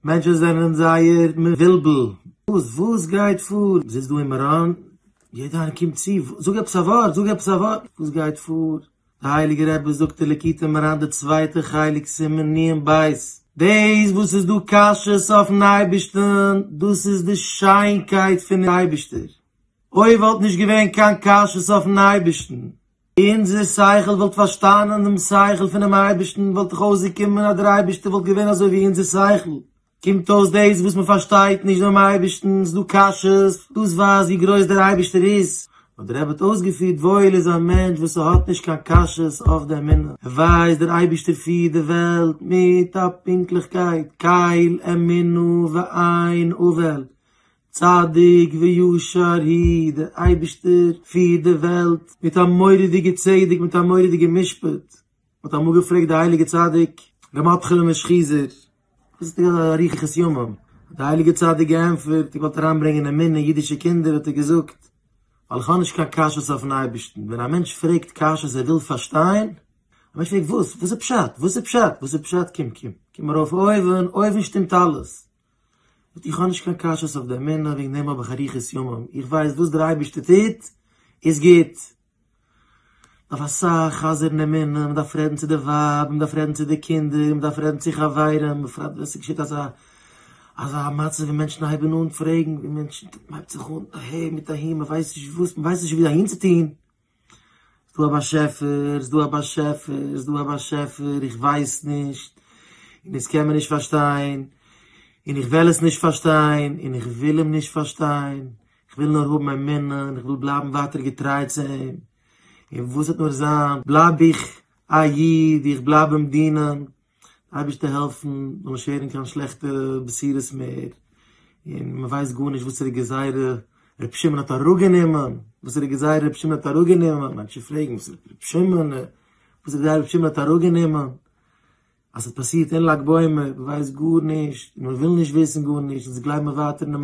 מענטשן זענען זייער מבולבל, וואס וואס גייט פאר? מ'זיצט דא אין מירון, יעדער איינער קומט צו, זאג עפעס א ווארט, זאג עפעס א ווארט, וואס גייט פאר? דער הייליגער רבי זאגט אין ליקוטי מוהר"ן די צווייטע חלק סימן נ"ב, דאס וואס איז דא קשיות אויפן אייבערשטן, דאס איז די שיינקייט פונעם אייבערשטער, אויב וואלט נישט געווען קיין קשיות אויפן אייבערשטן, אונזער שכל וואלט פארשטאנען דעם שכל פונעם אייבערשטן, וואלט דאך אויסגעקומען אז דער אייבערשטער וואלט געווען אזוי ווי אונזער שכל. קומט אויס דאס וואס מען פארשטייט נישט דעם אייבערשטן, ס'איז דא קשיות, דאס ווייזט ווי גרויס דער אייבערשטער איז. האט דער רבי האט אויסגעפירט, וואויל איז א מענטש וואס האט נישט קיין קשיות אויף די אמונה, ער ווייסט דער אייבערשטער פירט די וועלט מיט א פונקטליכקייט, קל אמונה ואין עול, צדיק וישר הוא, דער אייבערשטער פירט די וועלט מיט א מורא'דיגע צדק, מיט א מורא'דיגע משפט. מען האט אמאל געפרעגט די הייליגע צדיק ר' מרדכי'לע נעשכיזער, וואס איז די אריכות ימים? האט די הייליגע צדיק געענטפערט, איך וואלט אריינברענגען אמונה אין אידישע קינדער, האט ער געזאגט, ווייל איך האב נישט קיין קשיות אויפן אייבערשטן, ווען א מענטש פרעגט קשיות ער וויל פארשטיין, א מענטש פרעגט וואס? וואס איז פשט? וואס איז פשט? וואס איז פשט? קום קום קום ארויף אויבן, אויבן שטימט אלעס. זאגט איך האב נישט קיין קשיות אויף די אמונה, וועגן דעם האב איך אריכות ימים, איך ווייס וואס דער אייבערשטער טוט איז גוט. מ'דארף אסאך חזר'ן אמונה, מען דארף רעדן צו די ווייב, מען דארף רעדן צו די קינדער, מען דארף רעדן צו חברים, בפרט ווען ס'געשעט אזא אזא מצב ווי מענטשן הייבן אן פרעגן, ווי מענטשן, מ'הייבט זיך אן אהער מיט אהין, מ'ווייסט נישט וואס, מ'ווייסט נישט ווי אהין צו טון. ס'דא א באשעפער, ס'דא א באשעפער, ס'דא א באשעפער, איך ווייס נישט, און עס קען מען נישט פארשטיין, און איך וועל עס נישט פארשטיין, און איך וויל אים נישט פארשטיין, איך וויל נאר האבן אמונה, און איך וויל בלייבן ווייטער געטריי צו אים, און וואס וועט נאר זיין, בלייב איך א איד, איך בלייב אים דינען, אייבערשטער העלפן זאל נישט הערן קיין שלעכטע בשורות מער, און מען ווייסט גארנישט וואסערע גזירה ר' שמעון האט אראפגענומען, וואסערע גזירה ר' שמעון האט אראפגענומען, מענטשן פרעגן וואס ר' שמעון, וואסערע גזירה ר' שמעון האט אראפגענומען, אז ס'האט פאסירט אין לג בעומר, מען ווייסט גארנישט, און מען וויל נישט וויסן גארנישט, אונז גלייבן ווייטער אינעם.